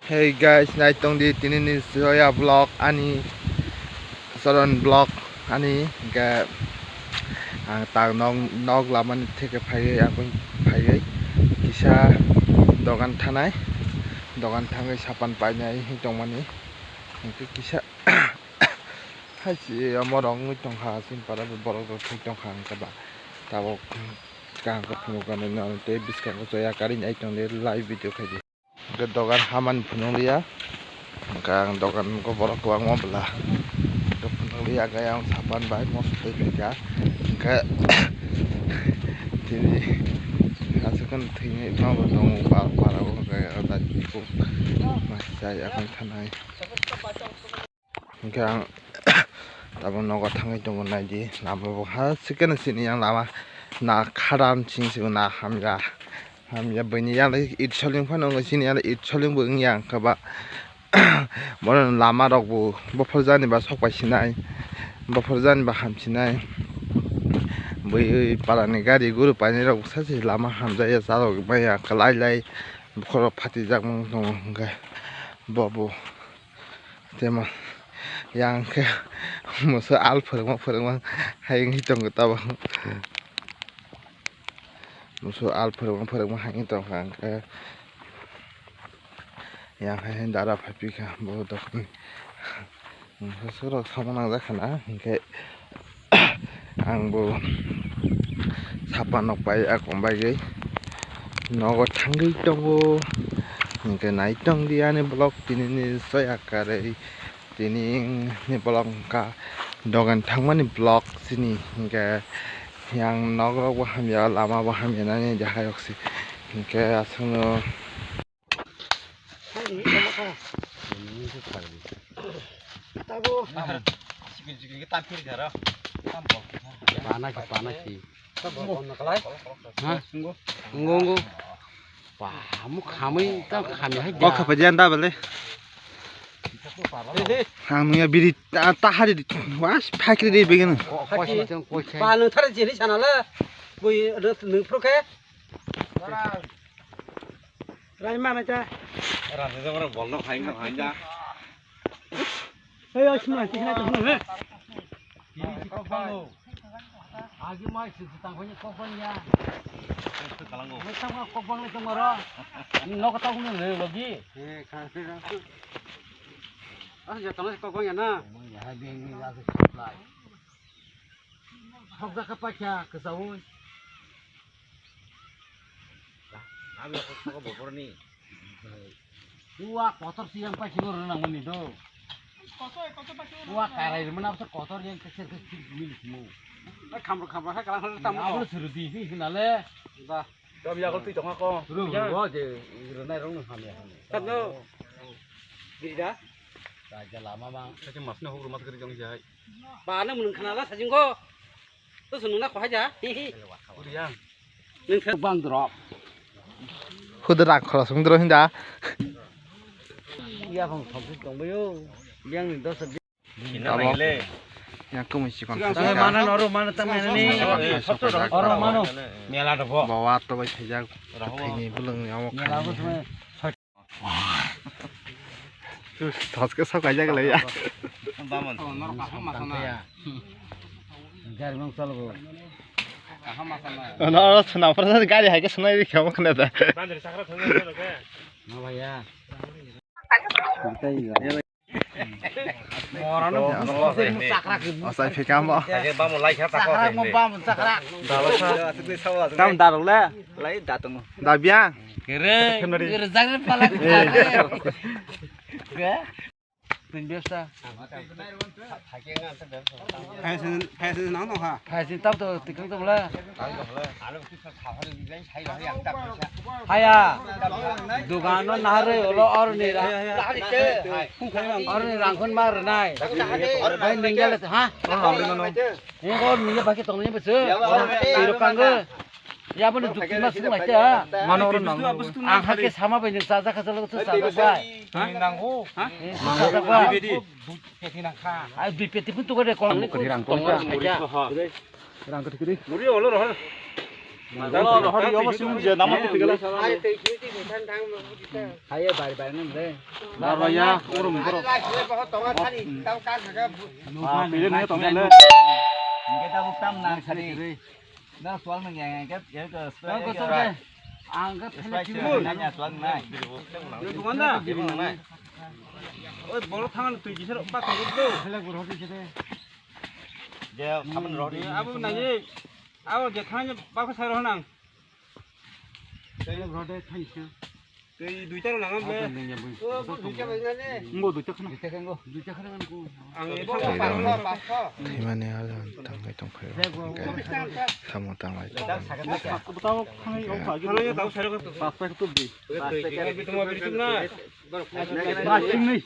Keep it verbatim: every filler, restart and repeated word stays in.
Hey guys, nai tong di tini ni Joya vlog ani, Saran vlog ani, hingke ang tang nok, nok lamani theke phaiwi, ang phaiwi kisa dogan thanai, dogan thangwi sapan painai tongmani, hingke kisa hachi morok wngwi tongkha, chini para borok rok thwi tongkha, hingke ba tabok kaham khe phunuk kanwi tei bwskango Joya karwi nai tong di live video khaidi. Hingke dogan hamani phunukliya. Hingke ang dogan o borok kwbangma bwla. Hingke phunukliya, hingke ayang sapan bai moso twi phaikha. Hingke tini aswk no thwinai ma bo tongo, bar para o hingke o dati kuk ma chai akhai thanai. Hingke ang tabuk nogo thangwi tongo, naidi lama bo ha sikeno sini yang lama na khadam sing sing na hamya. Hamya buini yale it soling phano wngkha, chini yale it soling bo wngya wngkha ba. Bono lama rok bo buphur jani ba sok pai sinai, buphur jani ba ham sinai. Bui parani gari guru painai rok sachi lama hamjaya, cha rok maya kwlai lai bokhorok phatijak wng tongo, hingke bo bo temo yang khe musu al phwrwngma phwrwngma hai wngwi tongo tabok. Musu al phwrwngma phwrwngma hai wngwi tongkha, hingkhe yang hai dara phaiphikha bo dophani. Musu rok sama nangjak khana, hingkhe ang bo sapan nok pai akong bagwi nogo thangwi tongo, hingkhe nai tong di ani vlog tini ni soya karwi. Tini ni vlog wngkha dogan thangmani vlog chini, hingke yang nok rok bo hamya, lama bo hamya nani jahai rok se, hingke aswkno. Pana ki, pana ki. Ha? Ngo, ngo. Ba, mo khamwi ta khamya hai. Kok khapa janda bale. Ang nungya biri ta, ta hari di. Was, phakri di begin. Ba nung thar jini sana la. Bui nung pro khe. Rai mana cha. Ran de jong bol no khain no khain da. Hey, oi sima, tikna to hunu he. Biri ki kok bang lo. Agi mai su su tang khoni kok bang ya. Kok kalango. Mai tang kok bang le tong ro. Nok ta hunu le logi. He, kha. Ah, ya tang kok bang ya na. Mo ya ha beng ni la se supply. Hok da ka pa kya, ka sa oi. Abi kok kok bo ni. Uwa kotor siyang pai sino rwnang mani do. Uwa karai rwmana bwsa kotor yang keser keser mili simo. Khamro khamro hai kalang kalang tamo. Abo suru di hi hinale. Da. Dam ya kol twi tongma ko. Ru ru je rwnai rong ham ya ham. Tabno. Dida. Raja lama mang. Kache masne hok rumat kri jong jai. Ba na mun khanala sajing ko. To sunu na ko haja. Hi hi. Uri yang. Nung sa bang drop. Hudu rak khoros wng dro hinda. Ya bang thok tong bayo. Yang ni dos. Amo. Yang kumui sikon. Tang mana noro mana tang mana ni. Oro mano. Mela do bo. Bawa to bai thajak. Thini bulung ni amo. Mela bo. Thos ke sok aja gele ya. Bamon. Jarmang salbo. Ono oro suna pura gari hai ke sunai ri khamo khna da. Bandri sakra thangna ke. Ma bhaiya. Asai phikam bo. Sakra mo bam sakra. Dalok sa. Tam dalok le. Lai datung. Dabya. Kere. Kere jagre palak. Ke? Tun bebsa. Phaisin, phaisin nang tong kha. Phaisin tab to tikang tong le. Haya. Dugan no nahar olo orni ra. Orni rangkhon mar nai. Bai ninggel ha. Ini kau ninggel pakai tong ni betul. Tiro kangge. Ya bo ni dukti ma sung lai ta. Mano oro nang. Ang ha ke sama bai ni sa ja kha jalo to sa ja bai. Ha? Nang ho. Ha? Sa ja bai. Ai dui peti pun tu ko de kol. Ko di rang ko. Rang ko di. Muri olo ro. Dalo, rohor yo, bo sing je, nama tu tigala. Haye, bari, bari, nang, re. Daro ya, urum, bro. Ah, pili ne, tong le. Kita buktam nang, sari. Na, sual nang, ya, ya, ya, ya, sual nang, ya, sual nang. Dukan da? Oi, boro thangan tui kisar, pa thangan do. Je, kapan rohor? Abu nai. Abo je thang ba ko sai roh nang. Tei rode thang se. Tei duita rok nang le. Ngo duita khana. Duita khana. Duita khana ko. Ang e thang Thai pa rok. Thai mani a jan tang kai tong phai. Samo tang lai. Tao thang e o pha. Thang e tao sai rok. Pas pa tu bi. Bi tu mo bi tu na. Mas sing ni.